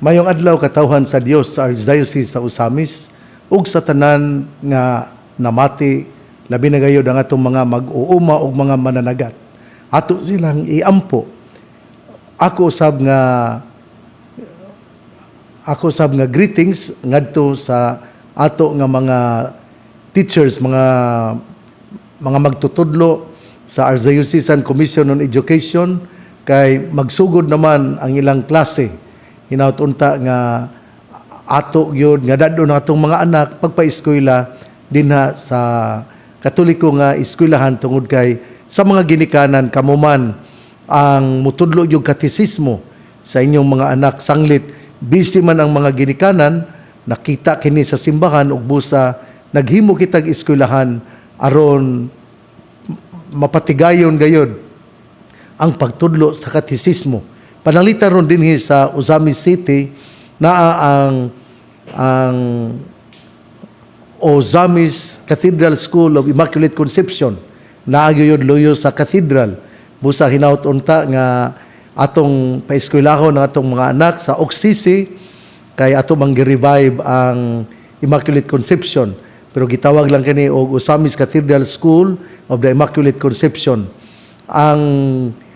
Mayong adlaw, katawhan sa Dios sa Archdiocese sa Ozamiz ug sa tanan nga namati, labi na gayud ang atong mga mag-uuma ug mga mananagat. Ato silang iampo. Ako usab nga greetings ngadto sa ato nga mga teachers, mga magtutudlo sa Archdiocesan Commission on Education kay magsugod naman ang ilang klase. Hinaut unta nga ato gyud nga dad-on ang atong mga anak pagpa-eskwela dinha sa Katoliko nga eskwelahan tungod kay sa mga ginikanan, kamo man ang mutudlo yung katisismo sa inyong mga anak, sanglit busy man ang mga ginikanan. Nakita kini sa simbahan ug busa naghimo kitag eskwelahan aron mapatigayon gayod ang pagtudlo sa katisismo. Pananglitan ron dinhi sa Ozamiz City, naa ang Ozamiz Cathedral School of Immaculate Conception. Naa gyud luyo sa cathedral. Busa hinaut unta nga atong paeskwelahon ang atong mga anak sa OCCC kay ato mang gi-revive ang Immaculate Conception. Pero gitawag lang kini og Ozamiz Cathedral School of the Immaculate Conception. Ang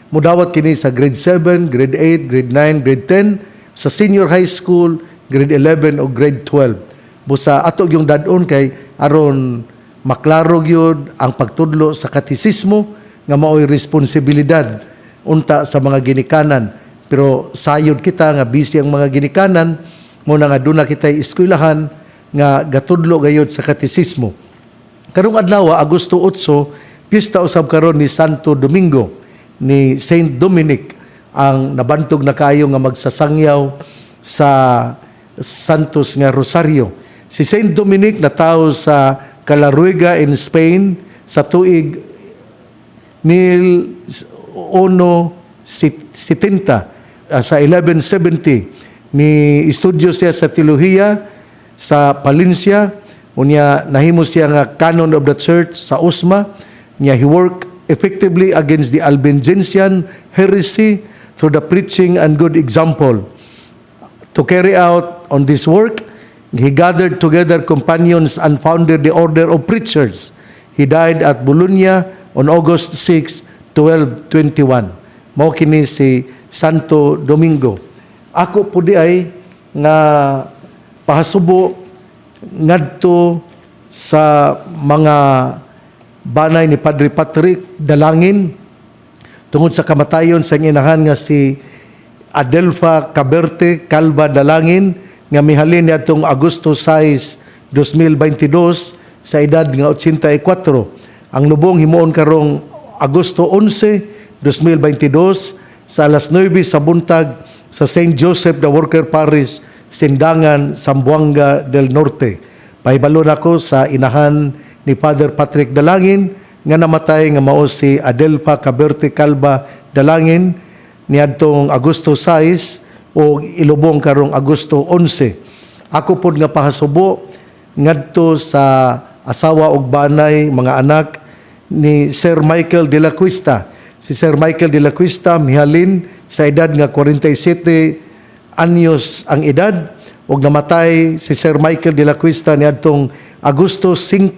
mudawat kini sa grade 7, grade 8, grade 9, grade 10, sa senior high school, grade 11 o grade 12. Busa ato yung dad-on kay aron maklaro gyud ang pagtudlo sa katisismo nga maoy responsibilidad unta sa mga ginikanan. Pero sayod kita nga busy ang mga ginikanan, mao na nga duna kitay eskwelahan nga gatudlo gayud sa katisismo. Karong adlaw, Agosto 8, pista usab karon ni Santo Domingo, ni Saint Dominic, ang nabantog na kayo nga magsasangyaw sa Santos nga Rosario. Si Saint Dominic natawo sa Calaruega in Spain sa tuig 1070, sa 1170. Ni estudyo siya sa teolohiya sa Palencia. Unya nahimo siya nga canon of the church sa Osma. Nya he worked effectively against the Albigensian heresy through the preaching and good example. To carry out on this work, he gathered together companions and founded the Order of Preachers. He died at Bologna on August 6, 1221. Mao kini si Santo Domingo. Ako po diay nga pahasubo ngadto sa mga banay ni Padre Patrick Dalangin tungod sa kamatayon sa inahan nga si Adelfa Caberte Calva Dalangin nga mihalin niadtong Agosto 6, 2022 sa edad nga 84. Ang lubong himuon karong Agosto 11, 2022 sa alas 9 sa buntag sa St. Joseph the Worker Parish, Sindangan, Zamboanga del Norte. Pahibalo nako sa inahan ni Father Patrick Dalangin nga namatay nga mao si Adelfa Caberte Calva Dalangin niadtong Agosto 6 o ilubong karong Agosto 11. Ako pod nga pahasubo ngadto sa asawa og banay, mga anak ni Sir Michael de la Cuesta. Si Sir Michael de la Cuesta mihalin sa edad nga 47 anyos ang edad ug namatay si Sir Michael de la Cuesta niadtong Agosto 5,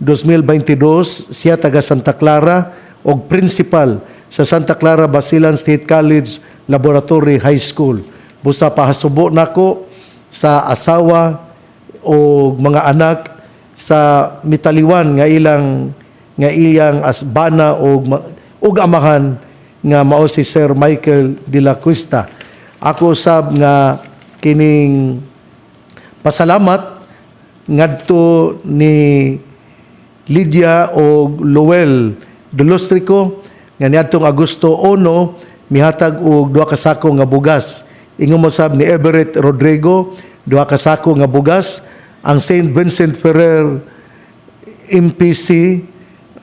2022. Siya taga Santa Clara og principal sa Santa Clara Basilan State College Laboratory High School. Busa pahasubo nako sa asawa o mga anak sa mitaliwan nga iyang asbana og amahan nga mao si Sir Michael de la Cuesta. Ako usab nga kining pasalamat ngadto ni Lydia og Lowell Dolostrico nga niadtong Agosto 1 mihatag og duha ka sako nga bugas. Ingon mo sab ni Everett Rodrigo, duha ka sako nga bugas. Ang St. Vincent Ferrer MPC,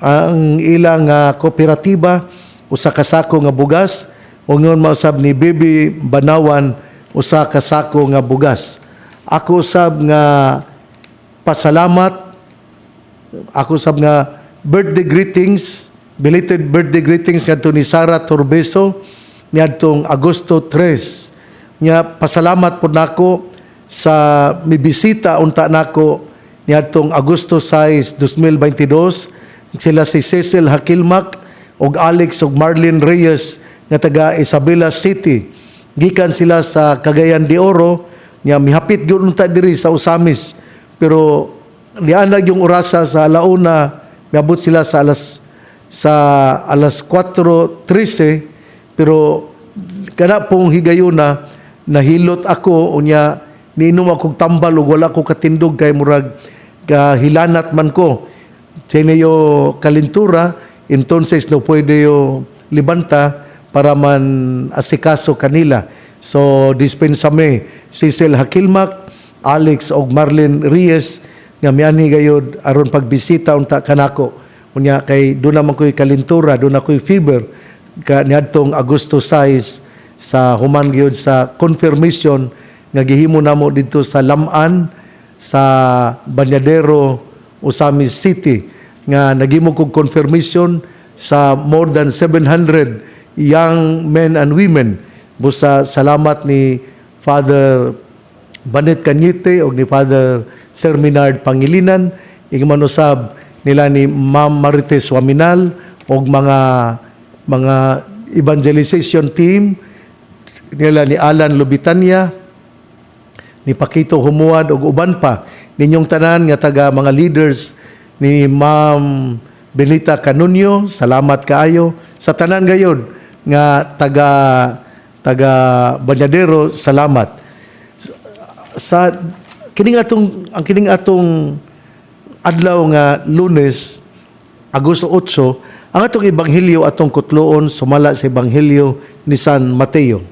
ang ilang kooperatiba, usa ka sako nga bugas, ug ingon mausab ni Bibi Banawan, usa ka sako nga bugas. Ako usab nga pasalamat, ako sab nga birthday greetings, belated birthday greetings ngadto ni Sara Torbeso niadtong Agosto 3. Nya pasalamat pod nako sa mibisita unta nako niadtong Agosto 6, 2022, sila si Cecil Hakilmak og Alex og Marlene Reyes nga taga Isabela City. Gikan sila sa Cagayan de Oro, nya mihapit gyud unta diri sa Ozamiz. Pero nianag yung orasa sa alauna, miabot sila sa alas 4:13, pero kana pong higayuna nahilot ako, unya niinom akong tambal ug wala ko katindog kay murag kahilanat man ko. Tiene yo calentura, entonces no puede yo libanta para man asikaso kanila. So dispensame, Cecil Hakilmak, Alex og Marlene Reyes nga mianhi gayod aron pagbisita unta kanako. Unya kay doon naman ko'y kalentura, doon ako'y fever ka niadtong Agosto 6 sa human gyud sa confirmation nga gihimo namo didto sa Laman sa Banyadero, Ozamiz City, nga naghimo kog confirmation sa more than 700 young men and women. Busa salamat ni Father Banet Cañete og ni Father Sir Minard Pangilinan, ingon usab nila ni Ma'am Marites Waminal og mga evangelization team nila ni Alan Lubitania, ni Paquito Humuad ug uban pa ninyong tanan nga taga mga leaders ni Ma'am Benita Canunio. Salamat kaayo sa tanan gayod nga taga taga Banyadero. Salamat sa kining atong adlaw nga Lunes, Agosto 8. Ang atong ebanghelyo atong kutloon sumala sa Ebanghelyo ni San Mateo.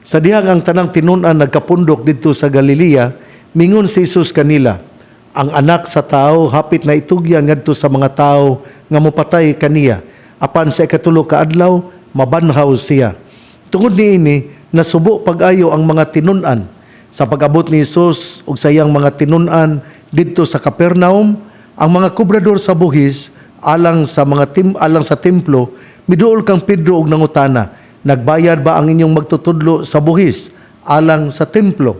Sa dihang ang tanang tinun-an nagkapundok didto sa Galilea, mingon si Jesus kanila, "Ang Anak sa Tao hapit na itugyan ngadto sa mga tawo nga mopatay kaniya. Apan sa ikatulo ka adlaw mabanhaw siya." Tungod niini, nasubo pag-ayo ang mga tinun-an. Sa pag-abot ni Jesus ug sa iyang mga tinun-an didto sa Capernaum, ang mga kobrador sa buhis alang sa templo miduol kang Pedro og nangutana, "Nagbayad ba ang inyong magtutudlo sa buhis alang sa templo?"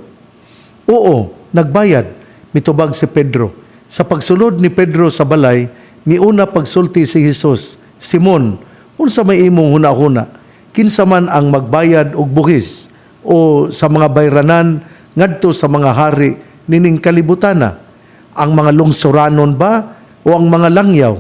"Oo, nagbayad," mitubag si Pedro. Sa pagsulod ni Pedro sa balay, miuna pagsulti si Jesus, "Simon, unsa may imong huna-huna? Kinsa man ang magbayad og buhis o sa mga bayranan ngadto sa mga hari nining kalibutana? Ang mga lungsuranon ba o ang mga langyaw?"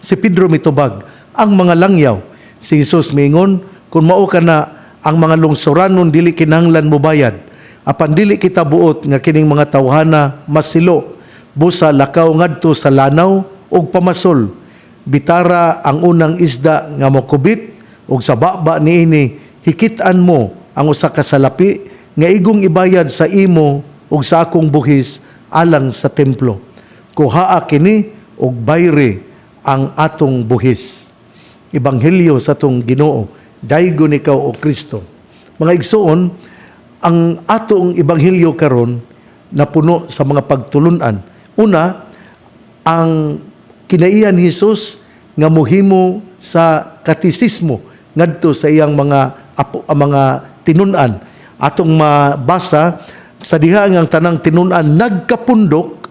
Si Pedro mitubag, "Ang mga langyaw." Si Jesus miingon, "Kung mao ka na, ang mga lungsuranon dili kinahanglan mobayad. Apan dili kita buot nga kining mga tawhana masilo. Busa lakaw ngadto sa lanaw ug pamasol. Bitara ang unang isda nga mokubit ug sa baba niini hikit-an mo ang usa ka salapi nga igong ibayad sa imo ug sa akong buhis alang sa templo. Kuhaa kini ug bayri ang atong buhis." Ebanghelyo sa atong Ginoo. Daygon ikaw, o Kristo. Mga igsoon, ang atong ebanghelyo karon napuno sa mga pagtulunan. Una, ang kinaiyan ni Jesus nga muhimo sa katisismo ngadto sa iyang mga apo, ang mga tinun-an. Atong mabasa sa diha nga ang tanang tinun-an nagkapundok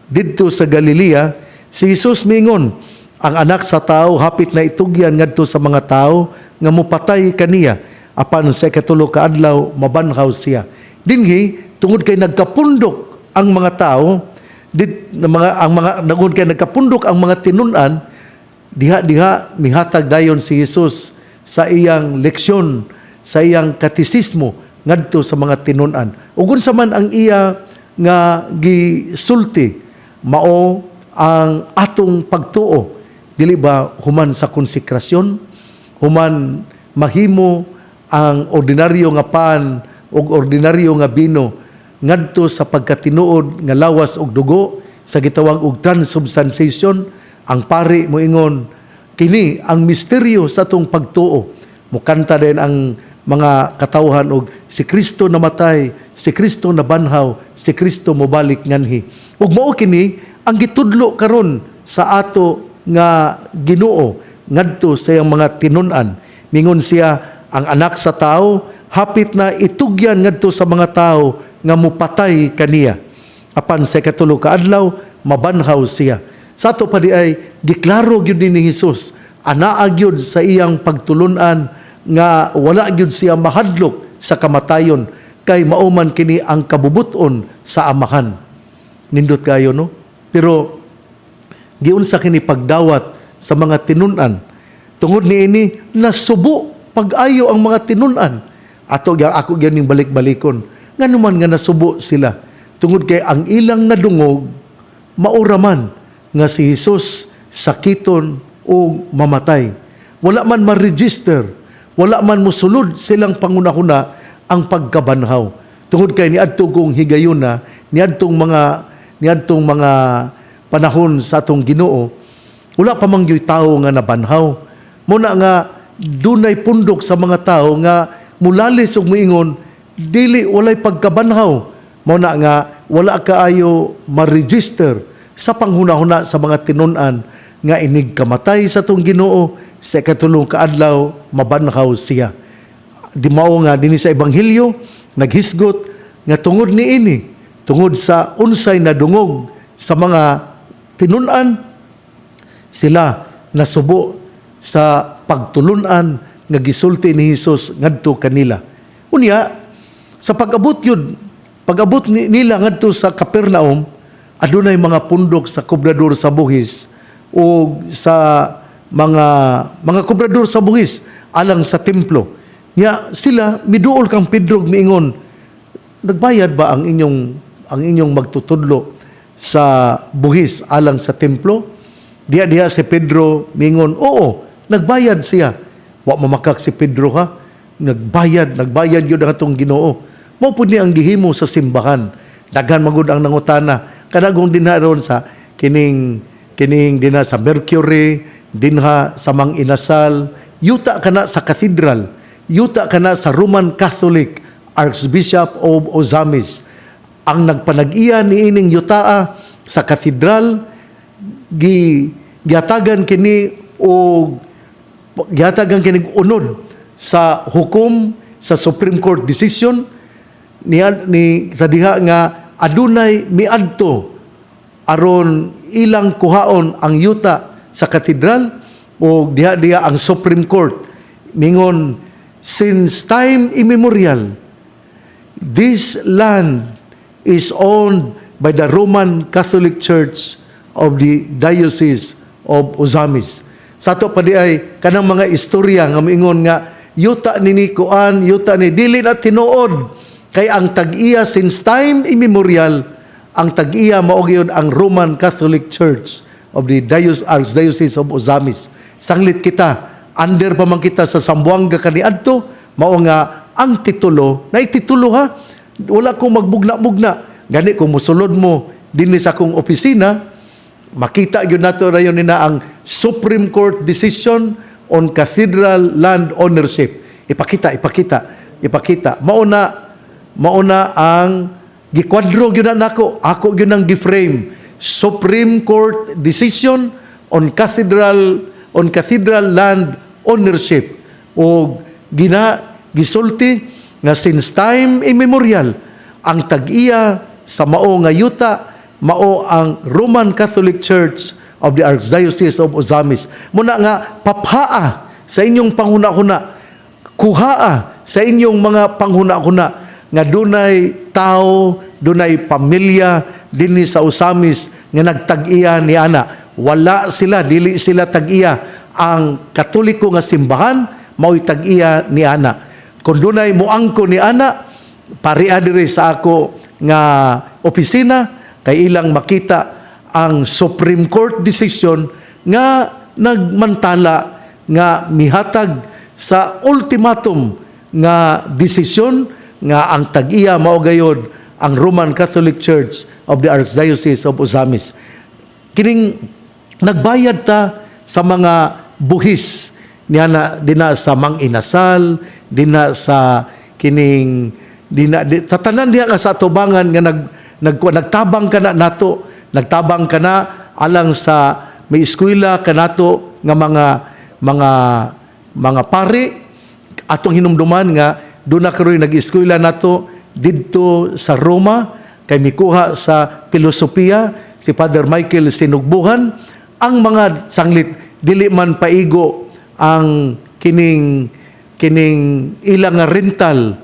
didto sa Galilea, si Jesus mingon, "Ang Anak sa Tao hapit na itugyan ngadto sa mga tawo nga mopatay kaniya, apan sa ikatulo ka adlaw mabanhaw siya." Dinhi, tungod kay nagkapundok ang mga tao dit mga ang mga tungod kay nagkapundok ang mga tinun-an, diha diha mihatag dayon si Jesus sa iyang leksyon, sa iyang katisismo ngadto sa mga tinun-an. Ug unsa man ang iya nga gisulti, mao ang atong pagtuo, dili ba? Human sa konsekrasyon, human mahimo ang ordinaryo nga pan ug ordinaryo nga bino ngadto sa pagkatinuod nga lawas ug dugo sa gitawag og transubstantiation, ang pari moingon, "Kini ang misteryo sa atong pagtuo." Mukanta din ang mga katawhan og si Kristo namatay, si Kristo nabanhaw, si Kristo mobalik nganhi. Ug mao kini ang gitudlo karon sa ato nga Ginoo ngadto sa iyang mga tinun-an. Mingon siya, Ang Anak sa Tao hapit na itugyan ngadto sa mga tawo nga mupatay kaniya. Apan sa ikatulo ka adlaw mabanhaw siya." Sa ato pa diay, giklaro gyud ni Jesus, anaa gyud sa iyang pagtulunan nga wala gyud siya mahadlok sa kamatayon kay mao man kini ang kabubuton sa Amahan. Nindot kayo, no? Pero giunsa kini pagdawat sa mga tinun-an? Tungod niini, nasubo pag-ayo ang mga tinun-an. Ato ako gyud ning balik-balikon. Ngano man nga nasubo sila? Tungod kay ang ilang nadungog maura man nga si Jesus sakiton o mamatay. Wala man ma-register, wala man musulod silang pangunahuna ang pagkabanhaw. Tungod kay niadto kong higayuna, niadtong mga panahon sa atong Ginoo, wala pa man gyud tawo nga nabanhaw. Muna nga dunay pundok sa mga tao nga mulalis ug moingon dili, walay pagkabanhaw. Mao na nga wala kaayo ma-register sa panghunahuna sa mga tinun-an nga inig kamatay sa atong Ginoo, sa ikatulong kaadlaw mabanhaw siya. Di mao nga dinhi sa Ebanghelyo naghisgot nga tungod niini, tungod sa unsay nadungog sa mga tinun-an, sila nasubo sa pagtulunan nga gisulti ni Jesus ngadto kanila. Unya sa pag-abot yun, pag-abot nila ngadto sa Capernaum, adunay mga pundok sa kobrador sa buhis o sa mga kobrador sa buhis alang sa templo. Nya sila miduol kang Pedro, miingon, "Nagbayad ba ang inyong magtutudlo sa buhis alang sa templo?" Diha diha si Pedro mingon, "Oo, nagbayad siya." Wa mamakak si Pedro, ha. Nagbayad, nagbayad yun ang atong Ginoo. Mao pud ni ang gihimo sa simbahan. Daghan magud ang nangutana. Kanagong dinha ron sa kining kining dinha sa Mercury, dinha sa Mang Inasal, yuta kana sa cathedral, yuta kana sa Roman Catholic Archbishop of Ozamis. Ang nagpanag-iya niining yutaa sa cathedral, gi giatagan kini og giatagan kini unod sa hukom sa Supreme Court decision ni sa diha nga adunay miadto aron ilang kuhaon ang yuta sa katedral, o diha diha ang Supreme Court mingon, "Since time immemorial, this land is owned by the Roman Catholic Church of the Diocese of Ozamis." Sa ato pa diay, kanang mga istorya nga moingon nga yuta ni kuan, yuta ni, dili na tinuod kay ang tag-iya since time immemorial, ang tag-iya mao gyud ang Roman Catholic Church of the Archdiocese of Ozamis. Sanglit kita, under pa man kita sa Zamboanga kaniadto, mao nga ang titulo, na titulo ha, wala kong magbugna-mugna. Gani kung musulod mo dinhi sa akong opisina, makita gyud nato rayon nina ang Supreme Court decision on cathedral land ownership. Ipakita, ipakita, ipakita. Mao na ang gikwadro gyud na nako, ako gyud ang gi-frame. Supreme Court decision on cathedral land ownership o gina gisulti nga since time immemorial ang tag-iya sa mao nga yuta mao ang Roman Catholic Church of the Archdiocese of Ozamis. Muna nga paphaa sa inyong panghuna-huna, kuhaa sa inyong mga panghuna-huna nga dunay tao, dunay pamilya dinhi sa Ozamis nga nagtag-iya ni ana. Wala sila, dili sila tag-iya. Ang Katoliko nga simbahan mao'y tag-iya ni ana. Kung dunay muangko ni ana, paria diri sa ako nga opisina kay ilang makita ang Supreme Court decision nga nagmantala nga mihatag sa ultimatum nga desisyon nga ang tag-iya mao gayod ang Roman Catholic Church of the Archdiocese of Ozamis. Kining nagbayad ta sa mga buhis niya na dina sa Mang Inasal, dina sa kining dina di, sa tanan diha nga sa atubangan nga nag, nag nagtabang ka na nato, nagtabang ka na alang sa may eskwela kanato nga mga pari. Atong hinumduman nga duna karon nag-eskwela nato didto sa Roma kay mikuha sa filosofiya si Father Michael Sinugbuhan. Ang mga sanglit dili man paigo ang kining kining ilang nga rental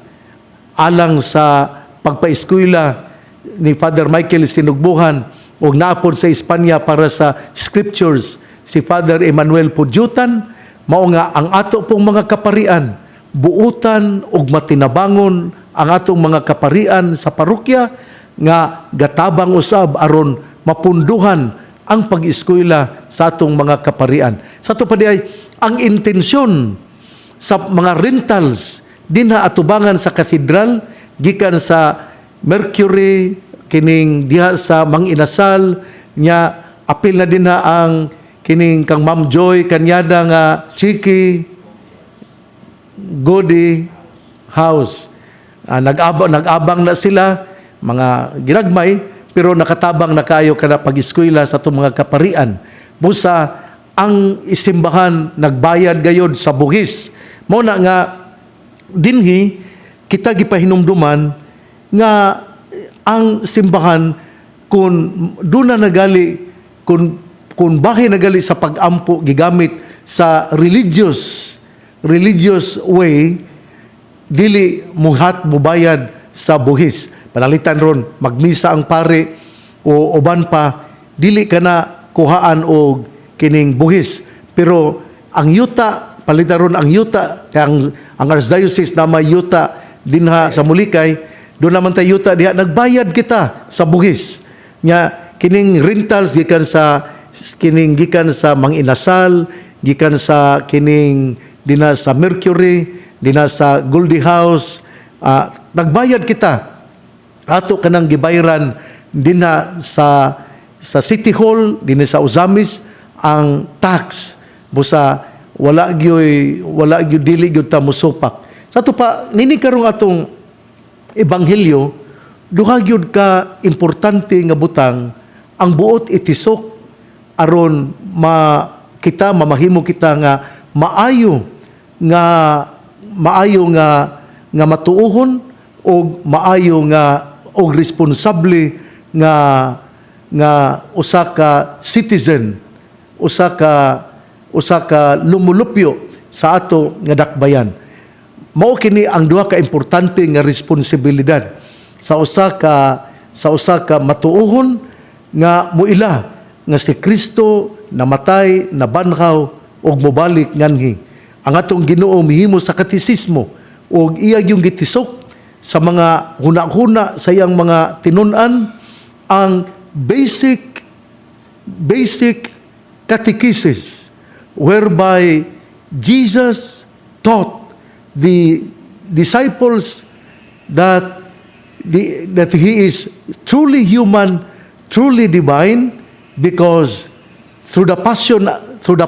alang sa pagpaeskwela ni Father Michael Sinugbuhan, ug naapod sa Espanya para sa scriptures si Father Emmanuel Pudyutan. Mao nga ang ato pong mga kaparian, buutan ug matinabangon ang atong mga kaparian sa parokya nga gatabang usab aron mapunduhan ang pag-eskwela sa atong mga kaparian. Sa ato pa di ay ang intensyon sa mga rentals dinha atubangan sa katedral gikan sa Mercury, kining diha sa Mang Inasal nya, apil na dinha ang kining kang Ma'am Joy Kanyada nga Chiki Goody House. Nag-abang na sila mga ginagmay, pero nakatabang na kayo kada pag-eskwela sa atong mga kaparian. Busa ang isimbahan nagbayad gayod sa buhis. Mao na nga dinhi kita gipahinumduman nga ang simbahan, kung doon na nagali, kung bahin nagali sa pag-ampo, gigamit sa religious religious way, dili muhat mubayad sa buhis. Panalitan ron magmisa ang pare o uban pa, dili ka na kuhaan og kining buhis. Pero ang yuta, palitan ron ang yuta kay ang archdiocese na may yuta dinha sa Mulikay, doon naman tayo yuta diha, nagbayad kita sa buhis nya. Kining rentals gikan sa kining gikan sa Mang Inasal, gikan sa kining dina sa Mercury, dina sa Goldie House, nagbayad kita. Ato kanang gibayran dinha sa City Hall dinha sa Ozamiz ang tax. Busa wala gyoy dili gyud ta mosupak. Sa ato pa nini karong atong ebanghelyo, duha gyud ka importante nga butang ang buot itisok aron ma kita mamahimo kita nga maayo nga matuohon og maayo nga og responsable nga nga usa ka citizen, usa ka lumulupyo sa ato nga dakbayan. Mao kini ang duha ka importante nga responsibilidad sa usa ka matuohon nga muila nga si Kristo namatay, nabanhaw ug mobalik nganhi. Ang atong Ginoo mihimo sa katisismo ug iya yung gitisok sa mga huna-huna sa iyang mga tinun-an ang basic basic catechesis whereby Jesus taught the disciples that he is truly human, truly divine, because through the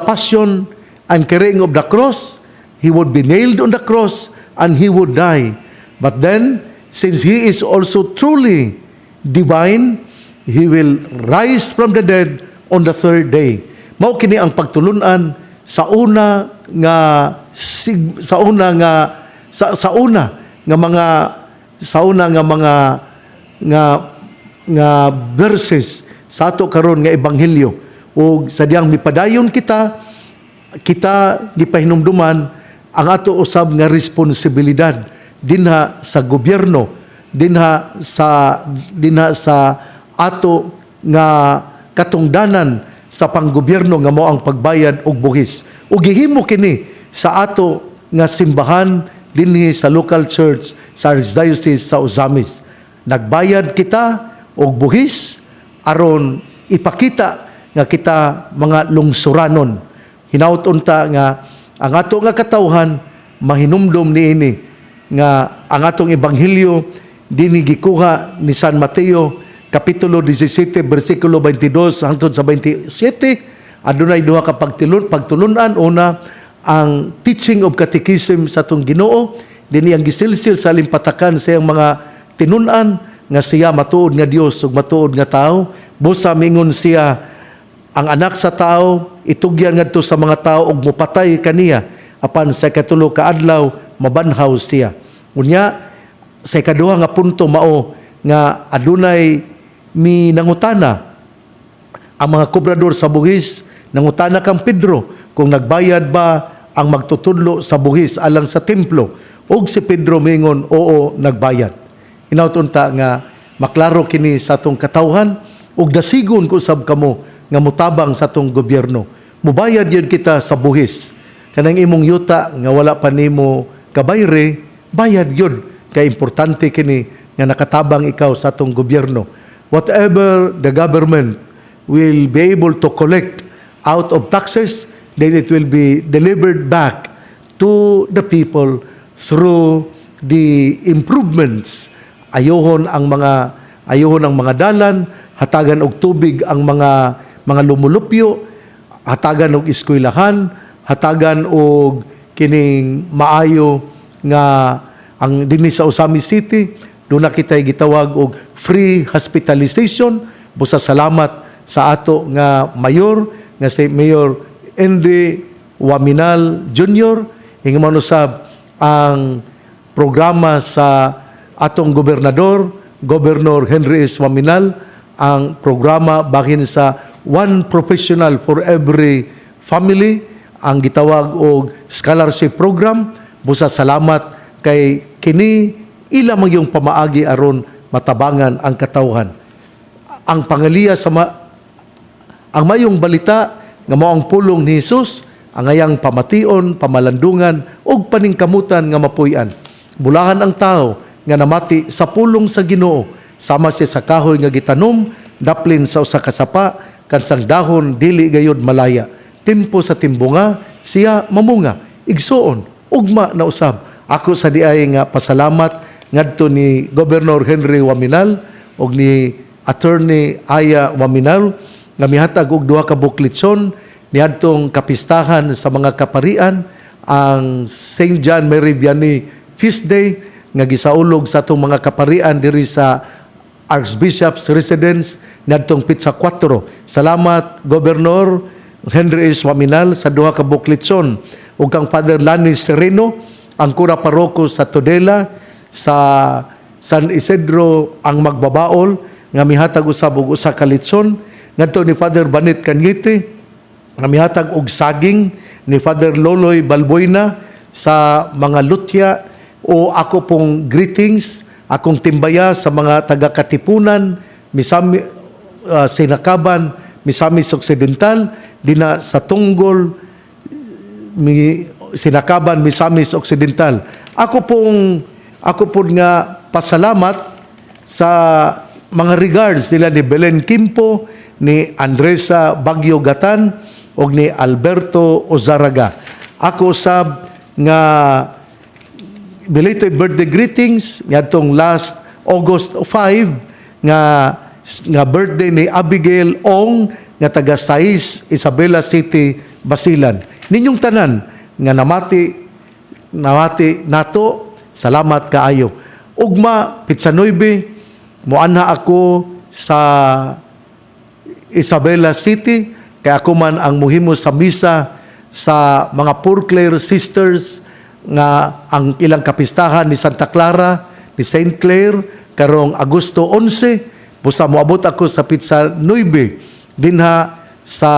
passion and carrying of the cross, he would be nailed on the cross and he would die. But then, since he is also truly divine, he will rise from the dead on the third day. Mao kini ang pagtulunan sa una nga sig, sa una nga sa, sa una nga mga sa una nga mga nga nga verses sa ato karon nga ebanghelyo. Ug sa diyang mipadayon kita, kita gipahinumduman ang ato usab nga responsibilidad dinha sa gobyerno, dinha sa ato nga katungdanan sa panggobyerno nga mao ang pagbayad og buhis. Ug gihimo kini sa ato nga simbahan dinhi sa local church sa Archdiocese sa Ozamiz. Nagbayad kita og buhis aron ipakita nga kita mga lungsuranon. Hinaut unta nga ang ato nga katawhan mahinumdom niini nga ang atong ebanghelyo dinhi gikuha ni San Mateo kapitulo 17 bersikulo 22 hangtod sa 27. Adunay duha ka pagtulun-an. Una, ang teaching of catechism sa atong Ginoo dinhi ang gisilsil sa limpatakan sa iyang mga tinun-an nga siya matuod nga Dios ug matuod nga tao. Busa mingon siya, ang Anak sa Tao itugyan ngadto sa mga tao ug mopatay kaniya, apan sa ikatulo ka adlaw mabanhaw siya. Unya sa ikaduha nga punto, mao nga adunay mi nangutana ang mga kobrador sa buhis, nangutana kang Pedro kung nagbayad ba ang magtutudlo sa buhis alang sa templo, ug si Pedro mingon, "Oo, nagbayad." Hinaut unta nga maklaro kini sa atong katawhan ug dasigon ko sab kamo nga mutabang sa atong gobyerno. Mubayad yun kita sa buhis. Kanang imong yuta nga wala pa nimo kabayre, bayad yun kay importante kini nga nakatabang ikaw sa atong gobyerno. Whatever the government will be able to collect out of taxes, then it will be delivered back to the people through the improvements. Ayohon ang mga dalan, hatagan og tubig ang mga lumulupyo, hatagan og eskwelahan, hatagan og kining maayo nga ang dinhi sa Ozamiz City, duna kitay gitawag og free hospitalization. Busa salamat sa ato nga mayor nga si Mayor Henry Oaminal Jr. Ingon usab ang programa sa atong gobernador, Governor Henry S. Oaminal, ang programa bahin sa one professional for every family, ang gitawag og scholarship program. Busa salamat kay kini ila man yung pamaagi aron matabangan ang katawhan. Ang pangaliya sa ang mayong balita nga mao ang pulong ni Jesus ang ayang pamation, pamalandungan ug paningkamutan nga mapuy-an. Bulahan ang tao nga namati sa pulong sa Ginoo, sama siya sa kahoy nga gitanom daplin sa usa ka sapa, kansang dahon dili gayud malaya. Tempo sa timbunga siya mamunga. Igsuon, ugma na usab. Ako sa diay nga pasalamat ngadto ni Governor Henry Oaminal ug ni Attorney Aya Oaminal nga mihatag og duha ka buok litson niadtong kapistahan sa mga kaparian, ang St. John Mary Vianney Feast Day nga gisaulog sa atong mga kaparian diri sa Archbishop's Residence niadtong petsa 4. Salamat, Governor Henry S. Oaminal, sa duha ka buok litson, ug kang Father Lani Sereno, ang kura paroko sa Tudela sa San Isidro ang Magbabaol, nga mihatag usab og usa ka litson, ngadto ni Father Banit Cañete nga mihatag og saging, ni Father Loloy Balboyna sa mga lutya, o ako pong greetings, akong timbaya sa mga taga-Katipunan, Misami, Sinacaban, Misamis Occidental, dina sa Tunggol, mi, Sinacaban, Misamis Occidental. Ako po nga pasalamat sa mga regards nila ni Belen Kimpo, ni Andresa Bagyo Gatan, ug ni Alberto Ozaraga. Ako sab nga belated birthday greetings ngadtong last August 5 nga birthday ni Abigail Ong nga taga Sais, Isabela City, Basilan. Ninyong tanan nga namati nato, salamat kaayo. Ugma petsa 9 moanha ako sa Isabela City kay ako man ang muhimo sa misa sa mga Poor Clare Sisters nga ang ilang kapistahan ni Santa Clara, ni Saint Clare, karong Agosto 11. Busa moabot ako sa petsa 9 dinha sa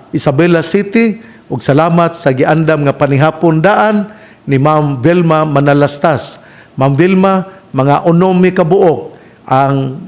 Isabela City, ug salamat sa giandam nga panihapon daan ni Ma'am Vilma Manalastas. Ma'am Vilma, mga unom mi kabuok ang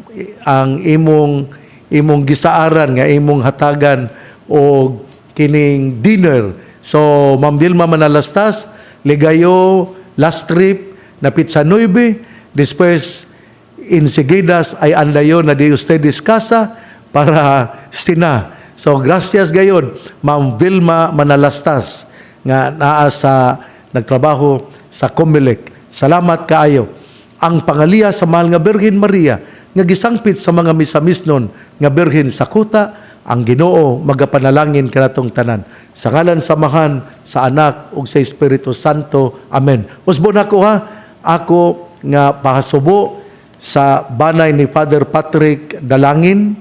imong gisaaran nga imong hatagan og kining dinner. So Ma'am Vilma Manalastas, ligayo last trip na petsa 9, después enseguidas ay andayon na di ustedes casa para sina. So gracias gayon, Ma'am Vilma Manalastas, nga naa sa nagtrabaho sa Comelec. Salamat kaayo. Ang pangaliya sa mahal nga Birhen Maria nga gisangpit sa mga Misamisnon nga Birhen sa kuta, ang Ginoo magapanalangin kanatong tanan. Sa ngalan sa Amahan, sa Anak ug sa Espiritu Santo. Amen. Usbon ako ha, ako nga pahasubo sa banay ni Father Patrick Dalangin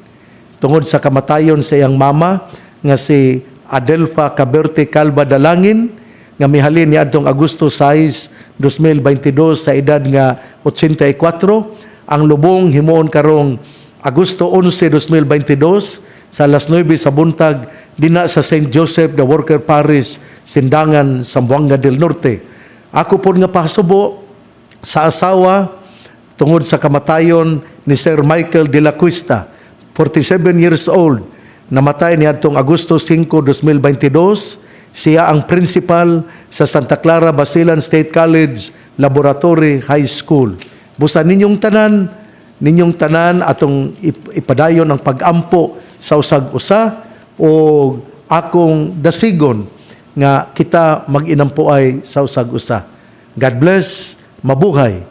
tungod sa kamatayon sa iyang mama nga si Adelfa Caberte Calva Dalangin nga mihalin ni adtong Agosto 6, 2022 sa edad nga 84. Ang lubong himuon karong Agosto 11, 2022 sa alas 9 sa buntag dinha sa St. Joseph the Worker Parish, Sindangan, Zamboanga del Norte. Ako po nga pahasubo sa asawa tungod sa kamatayon ni Sir Michael de la Cuesta, 47 years old, namatay niadtong Agosto 5, 2022. Siya ang principal sa Santa Clara Basilan State College Laboratory High School. Busa ninyong tanan atong ipadayon ang pagampo sa usag usa o akong dasigon nga kita mag-inampuay sa usag usa. God bless, mabuhay.